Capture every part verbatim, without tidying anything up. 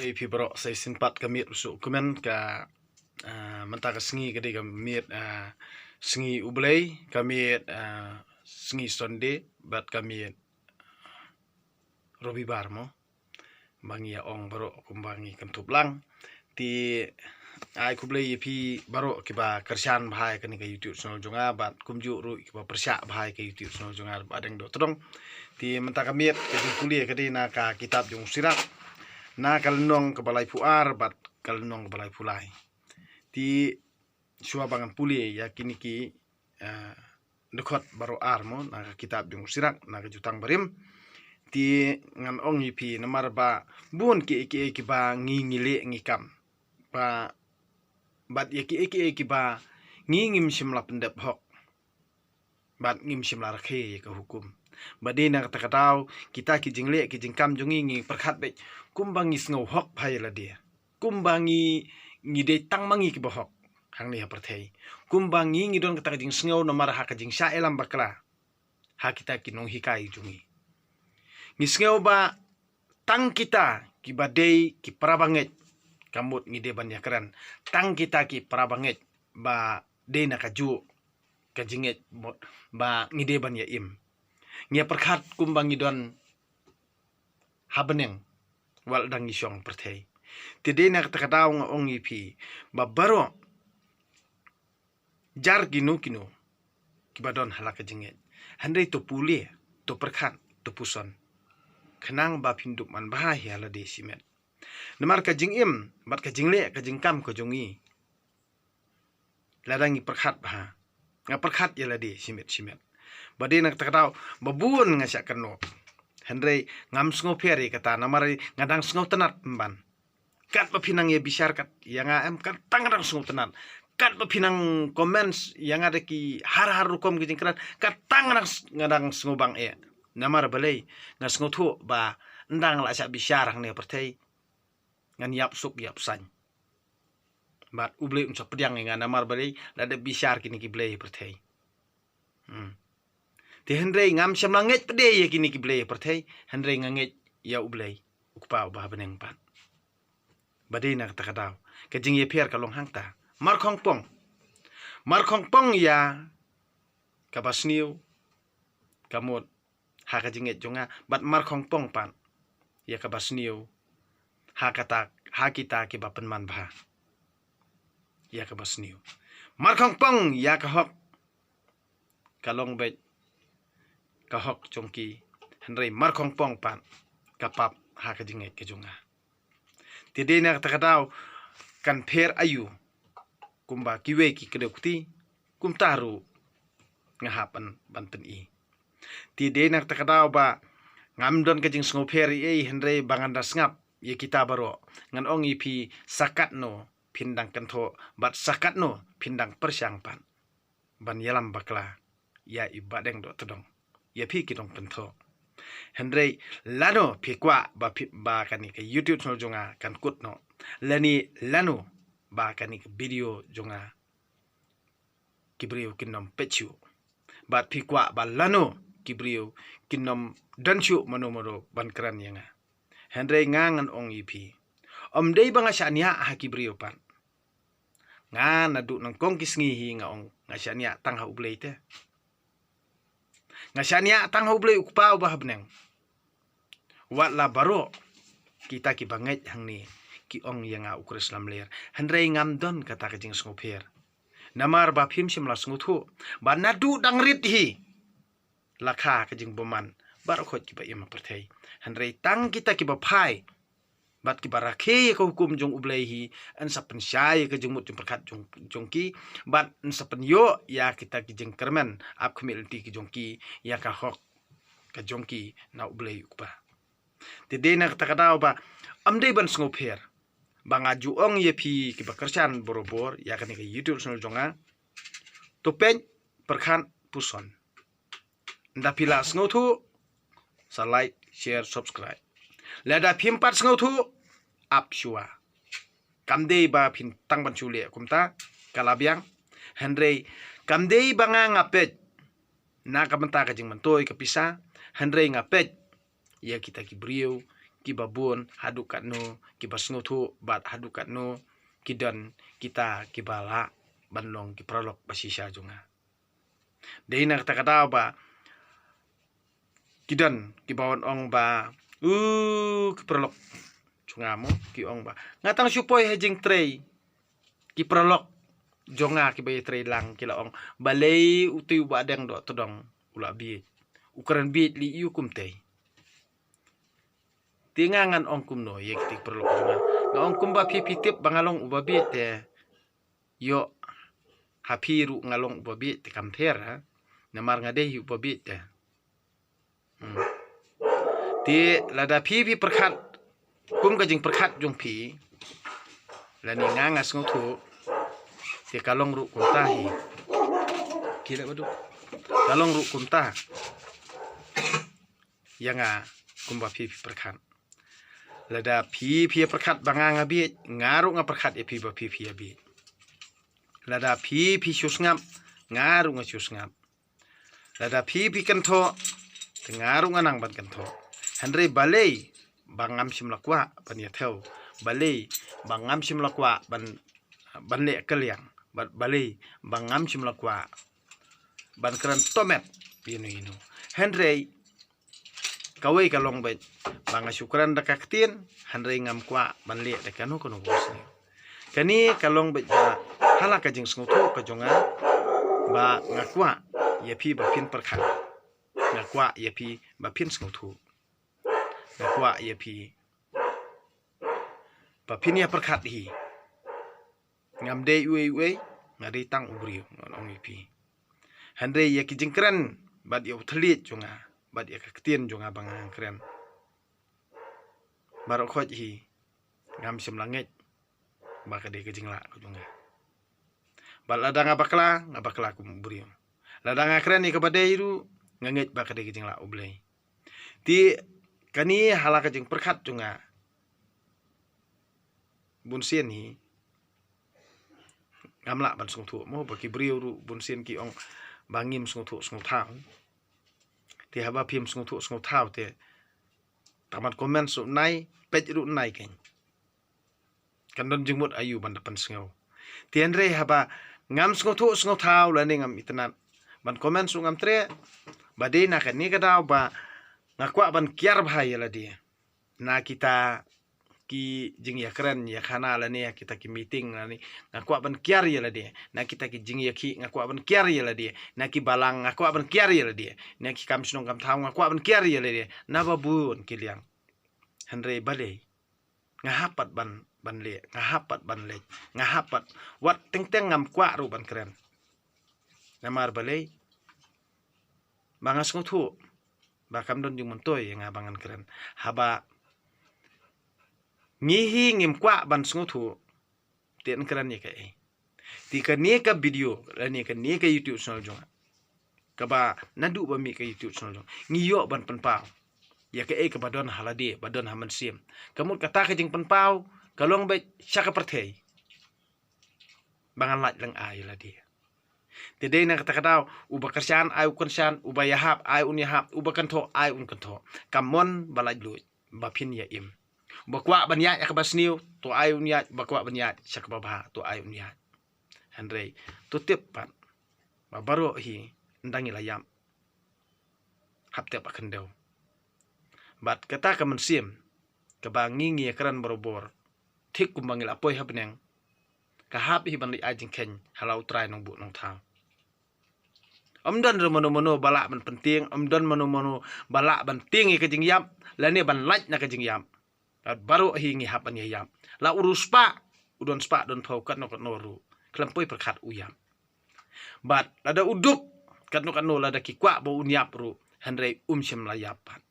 Ïa phi baroh sa shisien pat ka miet u suk kumne ka, ah, mynta ka sngi ka dei ka miet, ah, sngi U Blei, ka miet, ah, sngi Sunday bad ka miet Robibar mo. Ba ngi ïa ong baroh kumba ngi kynthup lang. Te ai khublei ïa phi baroh kiba kyrshan bha ïa kane ka YouTube channel jong nga bad kumjuh ruh kiba pyrshah bha ïa ka YouTube channel jong nga Bah Deng Dohtdong. Te mynta ka miet ka jingpule ka dei na ka kitab jong u Sirak, na ka lynnong kaba laiphew ar bad ka lynnong kaba laiphew lai. Te shuwa ba ngan pule ïa kine ki, ah, dkhot baroh ar mo, na ka kitab jong u Sirak, na ka Jutang Barim. Te ngan ong ïa phi namar ba bun kiei kiei kiba ngi ngi leh ngi kam. Ba bad ïa kiei kiei kiba ngi ngim shym la pyndep hok. Bad ngim shym la rakhe ïa ka hukum. Ba dei na kata ka daw kita ki jingleh ki jingkam jong ngi ngi pyrkhat beit kumba ngi sngew hok bha ïa lade. Kumba ngi, ngi dei tang ma ngi kiba hok hangne ha pyrthei. Kumba ngi ngi don kata ka jingsngew namar ha ka jingshah ïalam bakla ha kita ki nonghikai jong ngi. Ngi sngew ba tang kita kiba dei ki para bangeit ka mut ngi dei ban ïakren. Tang kita ki para bangeit ba dei na kajuh ka jingngeit mo-, ba ngi dei ban ïa im. Ngi ïa pyrkhat kumba ngi don ha bneng wat la dang ngi shong pyrthei. Te dei na kata ka daw nga ong ïa phi ba baroh jar kino kino kiba don ha la ka jingngeit. Hynrei to pule, to pyrkhat, to puson. Khnang ba phin dup man bha ïa lade shimet. Namar ka jingim bad ka jingleh ka jingkam ka jong ngi lada ngi pyrkhat bha. Nga pyrkhat ïa lade shimet shimet. Ba dei na kata ka daw ba bun nga shah kynnoh. Hynrei ngam sngewpher ïa kata namar nga dang sngewtynnat pynban. Katba phi nang ïa bishar kat ïa nga em, kat tang nga dang sngewtynnat. Katba phi nang comments ïa nga da ki har har rukom ki jingkren, kat tang nga dang s-, nga dang sngewbang eh. Namar balei? Nga sngewthuh ba ynda nga la shah bishar hangne pyrthei ngan ïap suk ïap saiñ. Bad U Blei un sa pdiang ïa nga namar balei? Lada bishar kine ki blei pyrthei. Hmm. Te hynrei ngam shym la ngeit pat de ïa kine ki blei pyrthei, hynrei nga ngeit ïa U Blei, U Kpa uba ha bneng pat. Ba dei na kata ka daw ka jingïapher ka long hangta. Markhongpong. Markhongpong ïa kaba sniew ka mut ha ka jingngeit jong nga, bad markhongpong pat ïa kaba sniew ha kata, ha kita kiba pynman bha ïa kaba sniew. Markhongpong ïa ka hok ka long beit ka hok jong ki, hynrei markhongpong pat ka pap ha ka jingngeit ka jong nga. Te dei na kata ka daw kan pher aïu kumba kiwei ki kdew kti, kumta ruh nga hap ban, ban pyni. Te dei na kata ka daw ba ngam don ka jingsngewpher ei ei, hynrei ba ngan da sngap ïa kita baroh ngan ong ïa phi sa katno phin dang kynthoh bad sa katno phin dang pyrshang pat ban ïalam bakla ïa i Bah Deng Dohtdong, ïa phi ki nongkynthoh. Hynrei lano phi kwah ba phi, ba kane ka YouTube channel jong nga kan kut noh, lane lano ba kane ka video jong nga ki briew kin ym peit shuh, bad phi kwah ba lano ki briew kin ym don shuh mano mano ban kren ïa nga. Hynrei nga ngan ong ïa phi, ym dei ba nga shaniah ha ki briew pat. Nga naduh nyngkong ki sngi hi nga ong nga shaniah tang ha U Blei te. Nga shaniah tang ha U Blei U Kpa uba ha bneng. Wat la baroh kita kiba ngeit hangne ki ong ïa nga u Khrist lamler, hynrei ngam don kata ka jingsngewpher. Namar ba phim shym la sngewthuh ba naduh dang rit hi la kha ka jingbymman baroh khoit kiba im ha pyrthei. Hynrei tang kita kiba phai bad kiba rakhe ïa ka hukum jong U Blei hi, yn sa pynshai ïa ka jingmut jingpyrkhat jong, jong ki, bad yn sa pynïoh ïa kita ki jingkyrmen ap khmih lynti ki jong ki ïa ka hok ka jong ki na U Blei U Kpa. Te dei na kata ka daw ba ym dei ban sngewpher ba nga ju ong ïa phi kiba kyrshan borabor ïa kane ka YouTube channel jong nga, to peit, pyrkhat, puson. Nda phi la sngewthuh, sa like, share, subscribe. Lada phim pat sngewthuh, ap shuwa. Kam dei ba phin tang ban shu leh kumta, ka la biang. Hynrei kam dei ba nga nga peit na ka bynta ka jingmyntoi ka pisa, hynrei nga peit ïa kita ki briew kiba bun haduh katno, kiba sngewthuh bad haduh katno ki don kita kiba lah ban long ki paralok ba shisha jong nga. Dei na kata ka daw ba ki don kiba wan ong ba, u ki paralok jong nga mo, ki ong ba nga tang shu poi ha jingtrei. Ki paralok jong nga kiba ïatrei lang ki la ong, balei utu uba dang doh tdong u la bieit, u kren bieit lei ïa u kumtei. Te nga ngan ong kumno ïa kiti ki paralok jong nga? Nga ong kumba phi phi tip ba nga long uba bieit te, ïoh ha phi ruh nga long uba bieit te kam pher ha. Namar nga dei hi uba bieit te. Hmm. Te lada phi phi pyrkhat kum ka jingpyrkhat jong phi, lane nga nga sngewthuh, te ka long ruh kumta hi. Ki la badu. Ka long ruh kumta ïa nga kumba phi phi pyrkhat. Lada phi phi pyrkhat ba nga nga bieit, nga ruh nga pyrkhat ïa phi ba phi phi ïa bieit. Lada phi phi shu sngap, nga ruh nga shu sngap. Lada phi phi kynthoh, te nga ruh nga nang ban kynthoh. Hynrei balei ba ngam shym la kwah ban ïathew? Balei ba ngam shym la kwah ban, ban leh kylliang? Bad balei ba ngam shym la kwah ban kren tomet ïa ino ino? Hynrei kawei ka long beit ba nga shu kren da ka ktien, hynrei ngam kwah ban leh da kano kano ka musni. Kane ka long beit ba ha la ka jingsngewthuh ka jong nga ba nga kwah ïa phi ba phin pyrkhat. Nga kwah ïa phi ba phin sngewthuh. Nga kwah ïa phi ba phin ïa pyrkhat hi. Ngam dei uei uei, nga dei tang u briew, ngan ong ïa phi. Hynrei ïa ki jingkren bad ïa u thylliej jong nga bad ïa ka ktien jong nga ba nga kren, baroh khoit hi ngam shym la ngeit ba ka dei ka jinglah ka jong nga. Bad lada nga bakla, nga bakla kum u briew. Lada nga kren ïa kaba dei ruh, nga ngeit ba ka dei ka jinglah U Blei. Te kane ha la ka jingpyrkhat jong nga, bunsien hi ngam lah ban sngewthuh mo, ba ki briew ruh bunsien ki ong ba ngim sngewthuh sngewthaw. Te haba phim sngewthuh sngewthaw te, tang ban comment ruh nai, peit ruh nai keiñ. Kan don jingmut aïu ban da pynsngew? Te hynrei haba ngam sngewthuh sngewthaw lane ngam itynnad, ban comment ruh ngam treh. Ba dei na kane ka daw ba nga kwah ban kiar bha ïa lade na kita ki jingïakren ïakhana lane kita ki meeting lane, nga kwah ban kiar ïa lade na kita ki jingïakhih, nga kwah ban kiar ïa lade na ki balang, nga kwah ban kiar ïa lade na ki kam shnong kam thaw, nga kwah ban kiar ïa lade na ba bun ki liang. Hynrei balei nga hap pat ban, ban leh, nga hap pat ban leh, nga hap pat, wat teng teng ngam kwah ruh ban kren. Namar balei? Ba nga sngewthuh ba kam don jingmyntoi ïa nga ba ngan kren. Haba ngi hi ngim kwah ban sngewthuh, te yn kren ïa kaei? Te kane ka video lane kane ka YouTube channel jong nga, kaba naduh ba mih ka YouTube channel jong nga, ngi ïoh ban pynpaw ïa kaei kaba don ha lade, ba don ha mynsiem. Ka mut kata ka jingpynpaw ka long beit sha ka pyrthei ba ngan lait lynga ïa lade. Te dei na kata ka daw, uba kyrshan ai u kyrshan, uba ïahap ai un ïahap, uba kynthoh ai un kynthoh. Ka mon ba laitluid ba phin ïa im. Uba kwah ban ïaid ha kaba sniew, to ai un ïaid, uba kwah ban ïaid sha kaba bha, to ai un ïaid. Hynrei to tip pat ba baroh hi ynda ngi la ïap, hap tep ha khyndew. Bad kata ka mynsiem kaba ngi ngi ïakren barabor, thik kumba ngi la poi ha bneng, ka hap hi ban leit ai jingkheiñ ha la U Trai Nongbuh Nongthaw. Ym don ruh mano mano ba lah ban pyntieng, ym don mano mano ba lah ban tieng ïa ka jingïap lane ban lait na ka jingïap. Bad baroh hi ngi hap ban ïa ïap. La u riewspah, u don spah don phew, katno katno ruh, khlem poi pyrkhat u ïap. Bad lada u duk, katno katno lada ki kwah ba un ïap ruh, hynrei um shym la ïap pat.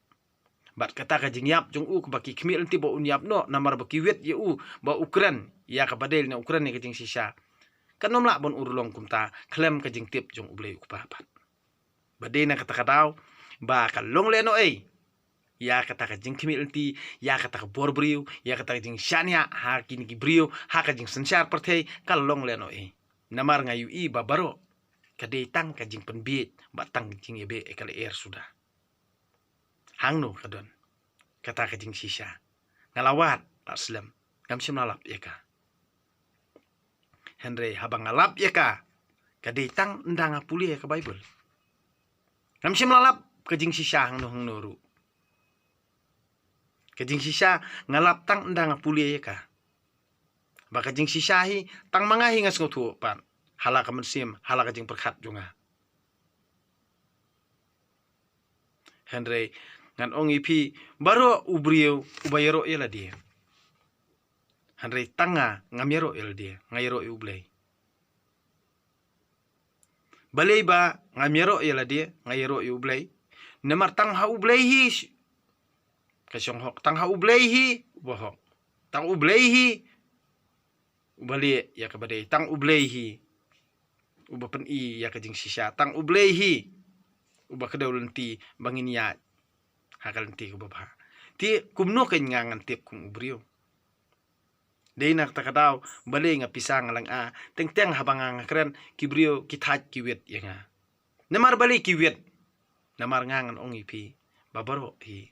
Bad kata ka jingïap jong u kaba ki khmih lynti ba un ïap noh, namar ba ki wit ïa u ba u kren ïa kaba dei ne u kren ïa ka jingshisha, kan ym lah ban urlong kumta khlem ka jingtip jong U Blei U Kpa pat. Ba dei na kata ka daw ba ka long lehnohei ïa kata ka jingkhmih lynti, ïa kata ka bor briew, ïa kata ka jingshaniah ha kine ki briew, ha ka jingsynshar pyrthei, ka long lehnohei. Namar nga ïohi ba baroh ka dei tang ka jingpynbiej bad tang ka jingïabeh ïa ka lyer suda. Hangno ka don? kata ka jingshisha. Nga la wad, la slem. Ngam shym la lap ïa ka. Hynrei haba nga lap ïa ka, ka dei tang ynda nga pule ïa ka Baibl. Ngam shym la lap ka jingshisha hangno hangno ruh. Ka jingshisha nga lap tang ynda nga pule ïa ka. Ba ka jingshisha hi, tang ma nga hi nga sngewthuh pat. Ha la ka mynsiem, ha la ka jingpyrkhat jong nga. Hynrei ngan ong ïa phi, baroh u briew uba ïaroh ïa lade. Hynrei tang nga ngam ïaroh ïa lade, nga ïaroh ïa U Blei. Balei ba ngam ïaroh ïa lade, nga ïaroh ïa U Blei? Namar tang ha U Blei hi sh-, ka shong hok, tang ha U Blei hi uba hok. Tang U Blei hi uba leh ïa kaba dei, tang U Blei hi uba pyni ïa ka jingshisha, tang U Blei hi uba kdew lynti ba ngin ïaid ha ka lynti kaba bha. Te kumno kein nga ngan tip kum u briew? Dei na kata ka daw, balei nga pisa nga lang a, teng teng haba nga nga kren, ki briew ki thait ki wit ïa nga. Namar balei ki wit? Namar nga ngan ong ïa phi, ba baroh hi,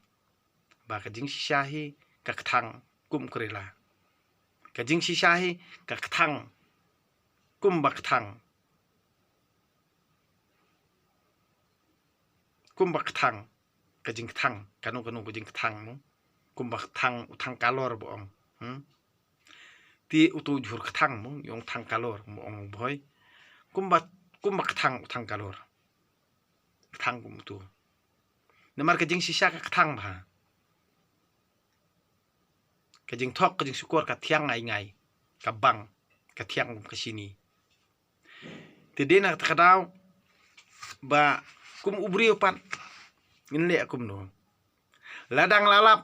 ba ka jingshisha hi ka kthang kum u karela. Ka jingshisha hi ka kthang kum ba kthang. Kum ba kthang, ka jingkthang, kano kano ka jingkthang mo. Kum ba kthang u thang kalor ba ong. Hmm? Te uto u jhur kthang mo, ïong thang kalor mo ong bhoi. Kum ba, kum ba kthang u thang kalor. Kthang kum uto. Namar ka jingshisha ka kthang bha. Ka jingthok, ka jingshukor, ka thiang ngai ngai. Ka bang, ka thiang kum ka shini. Te dei na kata ka daw, ba kum u briew pat, ngin leh kumno? Lada nga la lap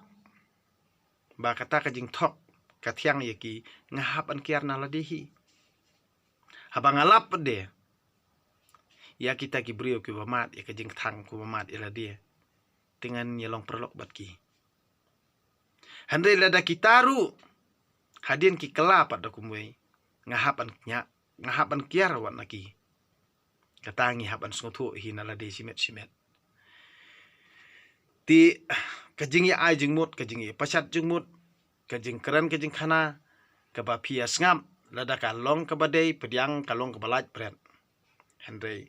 ba kata ka jingthok ka thiang ïa ki, nga hap ban kiar na lade hi. Haba nga lap pat de ïa kita ki briew kiba mad ïa ka jingkthang, kiba mad ïa lade, te ngan ïa long paralok bad ki. Hynrei lada kita ruh hadien ki kylla pat da kumwei, nga hap ban nya, nga hap ban kiar wat na ki. Kata ngi hap ban sngewthuh hi na lade shimet shimet. Te ka jingïa ai jingmut, ka jingïa pashat jingmut, ka jingkren ka jingkhana, kaba phi ïa sngap, lada ka long kaba dei, pdiang ka long kaba lait bret. Hynrei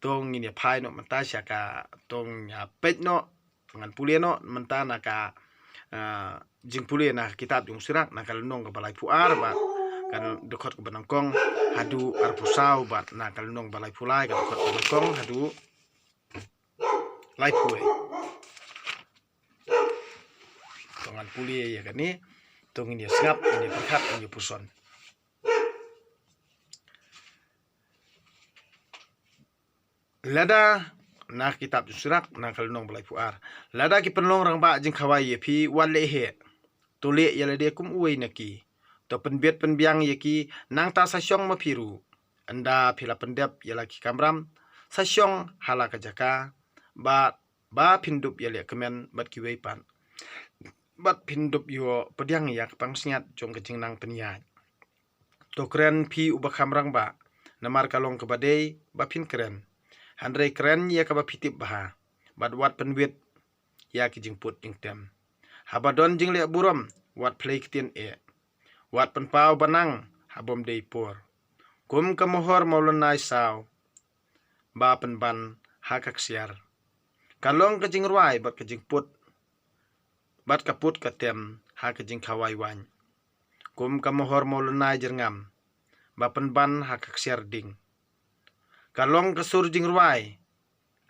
to ngin ïa phai noh mynta sha ka, to ngin ïa peit noh, ngan pule noh mynta na ka, ah, jingpule na ka kitab jong u Sirak, na ka lynnong kaba laiphew ar bad ka dkhot kaba nyngkong haduh arphew saw bad na ka lynnong kaba laiphew lai ka dkhot kaba nyngkong haduh laiphew wei. To ngan pule ïa kane, to ngin ïa sngap, ngin ïa pyrkhat, ngin ïa puson. Lada na kitab jong u Sirak na ka lynnong ba laiphew ar. Lada ki pynlong rangbah jingkhawai ïa phi, wat leh heh. To leh ïa lade kum uwei na ki. To pynbit pynbiang ïa ki, nangta sa shong ma phi ruh. Ynda phi la pyndep ïa la ki kamram, sa shong ha la ka jaka, bad ba phin dup ïaleh kmen bad kiwei pat. Bad phin dup ïoh pdiang ïa ka pansngiat jong ka jingnang pynïaid. To kren phi uba kham rangbah, namar ka long kaba dei ba phin kren. Hynrei kren ïa kaba phi tip bha, bad wat pynwit ïa ki jingput jingtem. Haba don jingleh burom, wat phlei ktien eh. Wat pynpaw ba nang ha bym dei por. Kum ka mohor mawlynnai saw ba pynban ha ka ksiar. Ka long ka jingrwai bad ka jingput, bad ka put ka tem ha ka jingkhawai waiñ. Kum ka mohor mawlynnai jyrngam ba pynban ha ka ksiar ding. Ka long ka sur jingrwai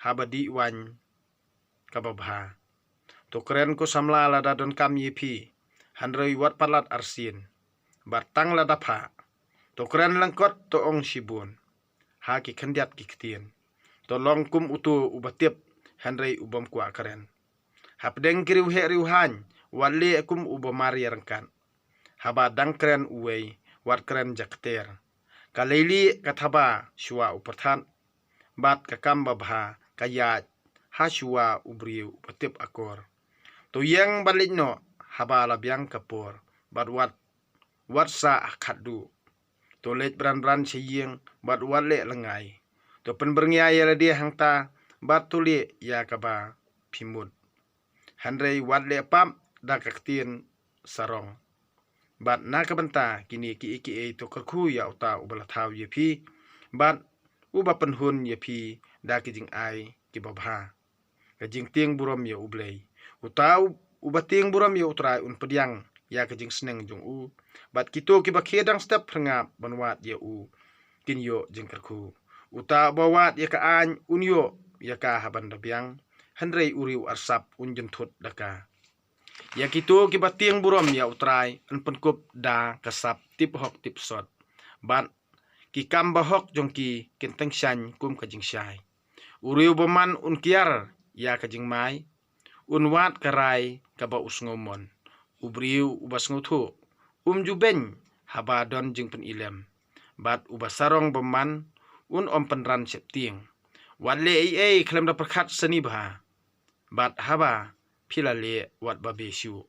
haba dih waiñ kaba bha. To kren ko samla lada donkam ïa phi, hynrei wat palat arsien. Bad tang lada phah, to kren lyngkot, to ong shibun ha ki khyndiat ki ktien. To long kum uto uba tip, hynrei u bym kwah kren. Hapdeng ki riewheh riewhaiñ, wat leh kum uba mar ïaryngkat. Haba dang kren uwei, wat kren jakter. Ka leilieh ka thaba shuwa u pyrthat, bad ka kam babha ka ïaid ha shuwa u briew uba tip akor. To ïeng bad leit noh haba la biang ka por, bad wat, wat sah ha khatduh. To leit bran bran sha ïing, bad wat leh lyngngai. To pynbyrngia ïa lade hangta, bad to leh ïa kaba phi mut. Hynrei wat leh pap, da ka ktien sarong. Bad na ka bynta kine kiei kiei to kyrkhu ïa uta uba la thaw ïa phi, bad uba pynhun ïa phi da ki jingai kiba bha. Ka jingtieng burom ïa U Blei. Uta u-, uba tieng burom ïa U Trai un pdiang ïa ka jingsneng jong u. Bad kito kiba khie dang step phyrngap ban wad ïa u, kin ïoh jingkyrkhu. Uta uba wad ïa ka aiñ un ïoh ïa ka ha ban da biang, hynrei u riew arsap un jynthut da ka. Ïa kito kiba tieng burom ïa U Trai yn pynkup da ka sap tip hok tip sot, bad ki kam bahok jong ki kin tyngshaiñ kum ka jingshai. U riew bymman un kiar ïa ka jingmai, un wad ka rai kaba u sngewmon. U briew uba sngewthuh um ju beiñ haba don jingpynilem, bad uba sarong bymman un ym pynran sheptieng. Wat leh ei ei khlem da pyrkhat sani bha, bad haba phi la leh, wat babe shuh.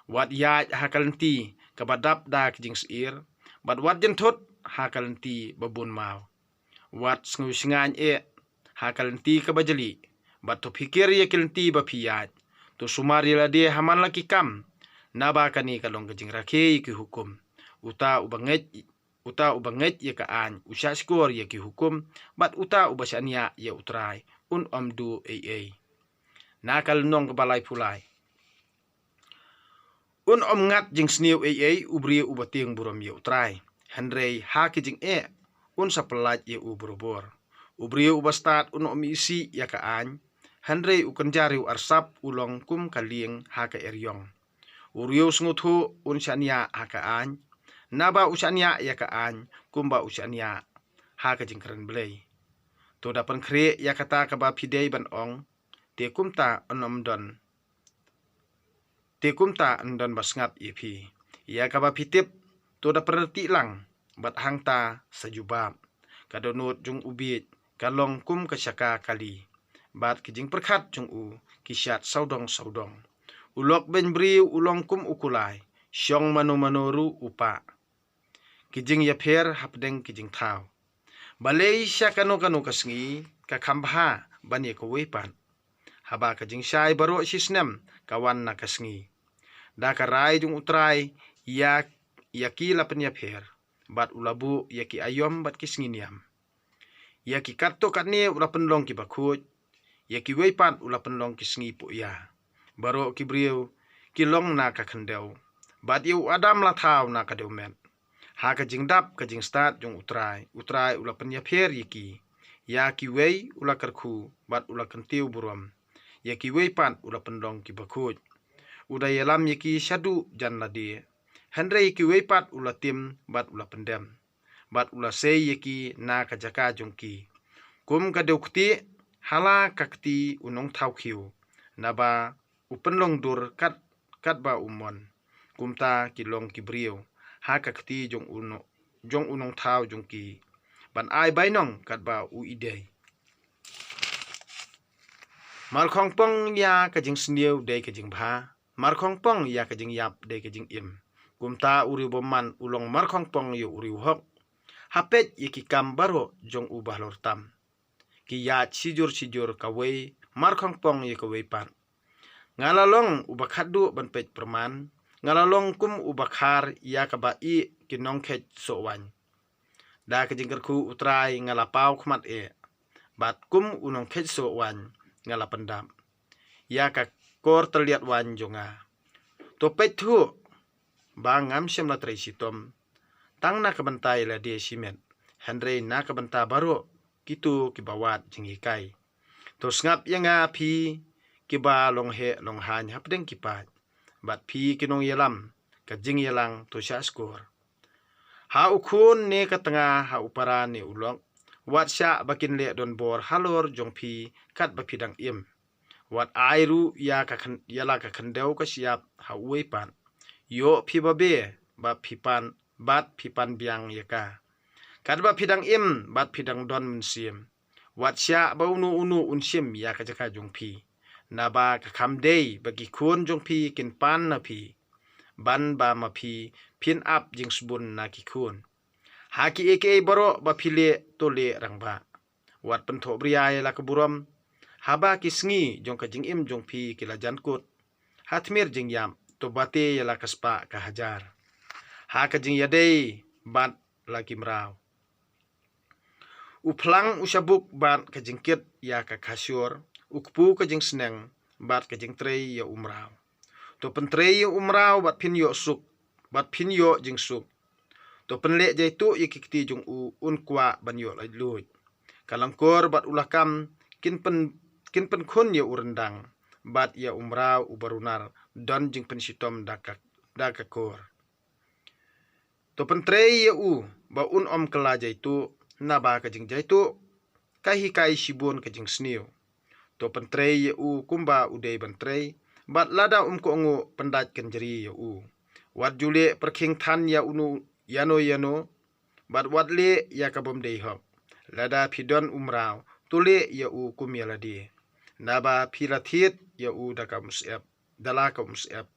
Wat ïaid ha ka lynti kaba dap da ka jingsyier, bad wat jynthut ha ka lynti ba bun maw. Wat sngewshngaiñ eh ha ka lynti kaba jali, bad to phikir ïa ki lynti ba phi ïaid. To sumar ïa lade ha man la ki kam, naba kane ka long ka jingrakhe ïa ki hukum. Uta uba ngeit, uta uba ngeit ïa ka aiñ u shah shkor ïa ki hukum, bad uta uba shaniah ïa U Trai un ym duh ei ei. Na ka lynnong kaba laiphew lai. Un ym ngat jingsniew ei ei u briew uba tieng burom ïa U Trai, hynrei ha ki jingeh un sa pyllait ïa u barabor. U briew uba stad un ym isih ïa ka aiñ, hynrei u kynja riew arsap u long kum ka lieng ha ka eriong. U riew sngewthuh un shaniah ha ka aiñ, naba u shaniah ïa ka aiñ kumba u shaniah ha ka jingkren Blei. To da pynkhreh ïa kata kaba phi dei ban ong, te kumta yn ym don, te kumta yn don ba sngap ïa phi. Ïa kaba phi tip to da pyrthei lang, bad hangta sa jubab. Ka dohnud jong u bieit ka long kum ka shaka kali, bad ki jingpyrkhat jong u ki shad sawdong sawdong. U lok beiñ briew u long kum u kulai, shong mano mano ruh u pah. Ki jingïapher hapdeng ki jingthaw. Balei sha kano kano ka sngi ka kham bha ban ïa kawei pat, haba ka jingshai baroh shi snem ka wan na ka sngi. Da ka rai jong U Trai ïa, ïa ki la pynïapher, bad u la buh ïa ki aïom bad ki sngi niam. Ïa ki katto katne u la pynlong kiba khuid, ïa kiwei pat u la pynlong ki sngi puh ïa. Baroh ki briew ki long na ka khyndew, bad ïa u Adam la thaw na ka dewmet. Ha ka jingdap ka jingstad jong U Trai, U Trai u la pynïapher ïa ki. Ïa kiwei u la kyrkhu bad u la kyntiew burom, ïa kiwei pat u la pynlong kiba khuid. U da ïalam ïa ki shaduh jan lade, hynrei ïa kiwei pat u la tim bad u la pyndem, bad u la sei ïa ki na ka jaka jong ki. Kum ka dewktieh ha la ka kti u nongthaw khiew, naba u pynlong dur kat, katba u mon. Kumta ki long ki briew ha ka kti jong u no-, jong u nongthaw jong ki, ban ai bainong katba u i dei. Markhongpong ïa ka jingsniew dei ka jingbha, markhongpong ïa ka jingïap dei ka jingim. Kumta u riew bymman u long markhongpong ïa u riew hok. Ha peit ïa ki kam baroh jong u bahalor tam. Ki ïaid shijur shijur, kawei markhongpong ïa kawei pat. Nga la long uba khatduh ban peit pyrman, nga la long kum uba khar ïa kaba ih ki nongkheit soh waiñ. Da ka jingkyrkhu U Trai nga la paw khmat eh, bad kum u nongkheit soh waiñ nga la pyndap ïa ka kor tylliat waiñ jong nga. To peit thuh ba ngam shym la trei shitom tang na ka bynta ïa lade shimet, hynrei na ka bynta baroh kito kiba wad jinghikai. To sngap ïa nga phi kiba long heh long haiñ hapdeng ki paid, bad phi ki nongïalam ka jingïalang to shah shkor. Ha u khun ne ka tnga, ha u para ne u lok, wat shah ba kin leh donbor halor jong phi katba phi dang im. Wat ai ruh ïa ka khyn-, ïa la ka khyndew ka shyiap ha uwei pat. Ïoh phi babe, ba phi pan, bad phi pan biang ïa ka katba phi dang im bad phi dang don mynsiem. Wat shah ba uno uno un shim ïa ka jaka jong phi. Naba ka kham dei ba ki khun jong phi kin pan na phi, ban ba ma phi phin ap jingsbun na ki khun. Ha kiei kiei baroh ba phi leh to leh rangbah. Wat pynthohbria ïa la ka burom. Haba ki sngi jong ka jingim jong phi ki la jan kut, ha tmier jingïap to bate ïa la ka spah ka hajar ha ka jingïadei bad la ki mraw. U phlang u shabuk bad ka jingkit ïa ka khashur, u kpu ka jingsneng bad ka jingtrei ïa u mraw. To pyntrei ïa u mraw bad phin ïoh suk, bad phin ïoh jingsuk. To pynleh jaituh ïa ki kti jong u, un kwah ban ïoh laitluid. Ka langkur bad u lakam kin pyn, kin pynkhun ïa u ryndang bad ïa u mraw u barunar don jingpynshitom da ka, da ka kur. To pyntrei ïa u ba un ym kylla jaituh, naba ka jingjaituh ka hikai shibun ka jingsniew. To pyntrei ïa u kumba u dei ban trei, bad lada um kohnguh pyndait kynjri ïa u. Wat ju leh pyrkhing than ïa uno ïano ïano, bad wat leh ïa ka bym dei hok. Lada phi don u mraw, to leh ïa u kum ïa lade, naba phi la thied ïa u da ka umsyep, da la ka umsyep.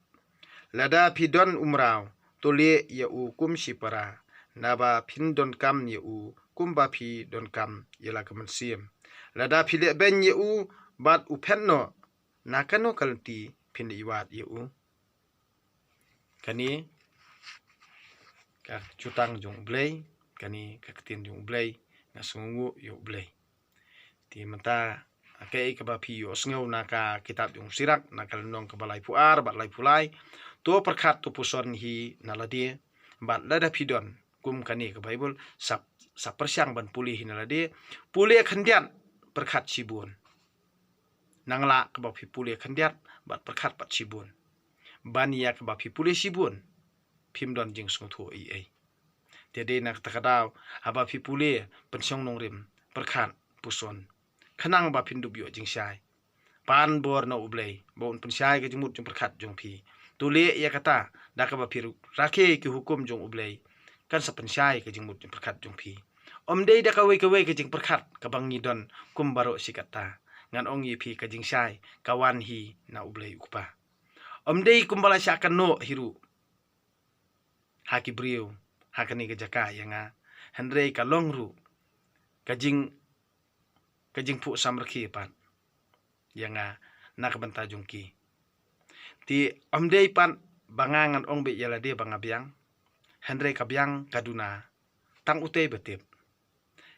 Lada phi don u mraw, to leh ïa u kum shipara, naba phin donkam ïa u kumba phi donkam ïa la ka mynsiem. Lada phi leh beiñ ïa u bad u phet noh, na kano ka lynti phin ïa wad ïa u? Kane ka jutang jong U Blei, kane ka ktien jong U Blei, nga sngewnguh ïa U Blei. Te mynta, kaei kaba phi ïohsngew na ka kitab jong u Sirak, na ka lynnong kaba laiphew ar bad laiphew lai, to pyrkhat, to puson hi na lade, bad lada phi don kum kane ka Baibl, sa, sa pyrshang ban pule hi na lade, pule khyndiat, pyrkhat shibun. Nang lah kaba phi pule khyndiat bad pyrkhat pat shibun. Ban ïa kaba phi pule shibun, phim don jingsngewthuh ei ei. Te dei na kata ka daw, haba phi pule, pynshong nongrim, pyrkhat, puson, khnang ba phin dup ïoh jingshai. Pan bor na U Blei ba un pynshai ka jingmut jingpyrkhat jong phi. To leh ïa kata, da kaba phi rakhe ki hukum jong U Blei, kan sa pynshai ka jingmut jingpyrkhat jong phi. Ym dei da kawei kawei ka jingpyrkhat kaba ngi don kum baroh shi katta. Ngan ong ïa phi, ka jingshai ka wan hi na U Blei U Kpa. Ym dei kumba la shah kynnoh hi ruh ha ki briew ha kane ka jaka ïa nga, hynrei ka long ruh ka jing, ka jingphuh samrkhie pat ïa nga na ka bynta jong ki. Te ym dei pat ba nga ngan ong beit ïa lade ba nga biang, hynrei ka biang ka duna tang utei ba tip.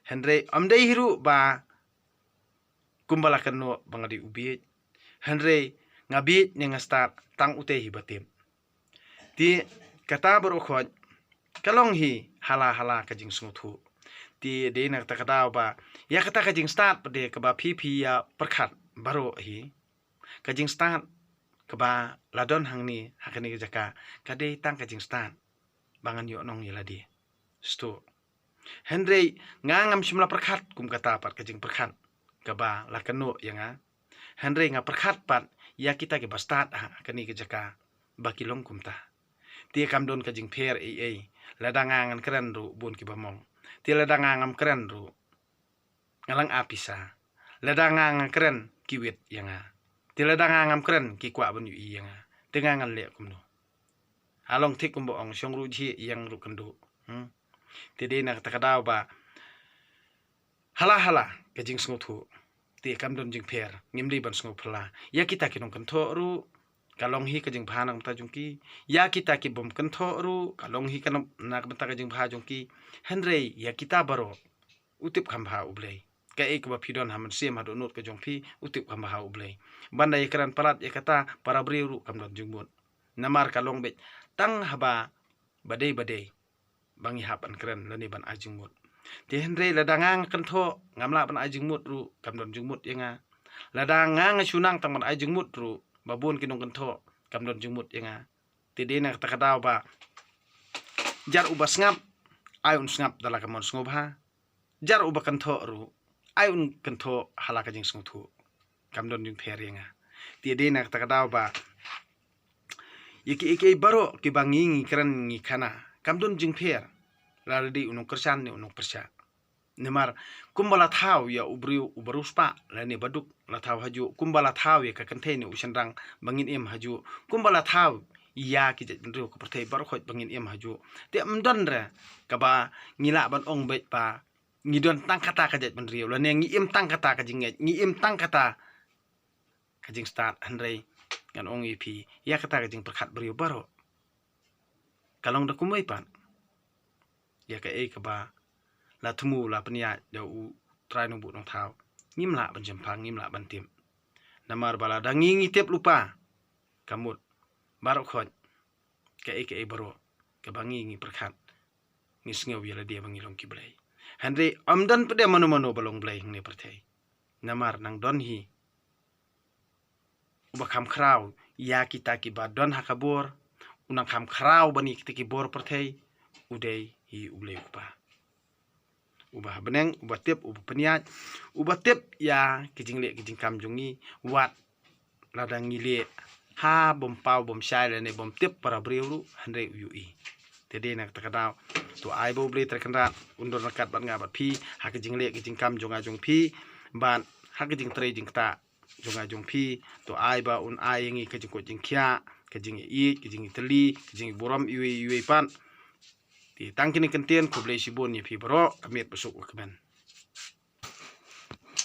Hynrei ym dei hi ruh ba kumba la kynnoh ba nga dei u bieit, hynrei nga bieit ne nga stad tang utei hi ba tip. Te kata baroh khoit ka long hi hala hala ka jingsngewthuh. Te dei na kata ka daw ba ïa kata ka jingstad pat de kaba phi phi ïa pyrkhat baroh hi, ka jingstad kaba la don hangne ha kane ka jaka, ka dei tang ka jingstad ba ngan ïoh nong ïa lade. Stu. Hynrei nga ngam shym la pyrkhat kum kata pat ka jingpyrkhat kaba la kynnoh ïa nga. Hynrei nga pyrkhat pat ïa kita kiba stad ha kane ka jaka ba ki long kumta. Te kam don ka jingpher ei ei. Lada nga ngan kren ruh bun kiba mong. Te lada nga ngam kren ruh, nga lang a pisa. Lada nga ngam kren ki wit ïa nga. Te lada nga ngam kren ki kwah ban ïohi ïa nga. Te nga ngan leh kumno? Ha long thik kumba ong, shong ruh jhieh, ïeng ruh kynduh. Hmm. Te dei na kata ka daw ba hala hala ka jingsngewthuh. Te kam don jingpher, ngim dei ban sngewphylla. Ïa kita ki nongkynthoh ruh ka long hi ka jingbha na ka bynta jong ki. Ïa kita ki bym kynthoh ruh ka long hi ka na, na ka bynta ka jingbha jong ki. Hynrei ïa kita baroh u tip kham bha U Blei. Kaei kaba phi don ha mynsiem, ha dohnud ka jong phi, u tip kham bha U Blei. Ban da ïa kren palat ïa kata, para briew ruh kam don jingmut. Namar ka long beit tang haba ba dei ba dei ba ngi hap ban kren lane ban ai jingmut. Te hynrei lada nga nga kynthoh, ngam lah ban ai jingmut ruh, kam don jingmut ïa nga. Lada nga nga shu nang tang ban ai jingmut ruh, ba bun ki nongkynthoh, kam don jingmut ïa nga. Te dei na kata ka daw ba jar uba sngap, ai un sngap da la ka mon sngewbha. Jar uba kynthoh ruh, ai un kynthoh ha la ka jingsngewthuh. Kam don jingpher ïa nga. Te dei na kata ka daw ba ïa ki, ïa ki baroh kiba ngi, ngi kren ngi khana, kam don jingpher lada dei u nongkyrshan ne u nongpyrshah. Namar kumba la thaw ïa u briew uba riewspah lane baduk la thaw hajuh, kumba la thaw ïa ka kynthei ne u shynrang ba ngin im hajuh, kumba la thaw ïa ki jaitbynriew ka pyrthei baroh khoit ba ngin im hajuh. Te ym don re kaba ngi lah ban ong beit ba ngi don tang kata ka jaitbynriew lane ngi im tang kata ka jingngeit, ngi im tang kata ka jingstad, hynrei Ngan ong ïa phi, ïa kata ka jingpyrkhat briew baroh ka long da kumwei pat. Ïa kaei kaba la thmu la pynïaid da u Trai Nongbuh Nongthaw, ngim lah ban shemphang, ngim lah ban tip. Namar ba lada ngi ngi tip lypa, ka mut baroh khoit kaei kaei baroh kaba ngi ngi pyrkhat, ngi sngew ïa lade ba ngi long ki blei. Hynrei ym don pat de mano mano ba long blei hangne pyrthei. Namar nang don hi uba kham khraw ïa kita kiba don ha ka bor, u nang kham khraw ban ïa kita ki bor pyrthei, u dei hi U Blei U Kpa. Uba ha bneng, uba tip, uba pynïaid, uba tip ïa ki jingleh ki jingkam jong ngi, wat lada ngi leh ha bym paw bym shai lane bym tip para briew ruh, hynrei u ïohi. Te dei na kata ka daw, to ai ba U Blei Trai Kynrad un don ryngkat bad nga bad phi ha ki jingleh ki jingkam jong nga jong phi, bad ha ki jingtrei jingktah jong nga jong phi. To ai ba un ai ïa ngi ka jingkoit jingkhiah, ka jingïeit, ka jingïatylli, ka jingïaburom iwei iwei pat. Te tang kine ki kyntien, khublei shibun ïa phi baroh, ka miet ba suk, wa kmen.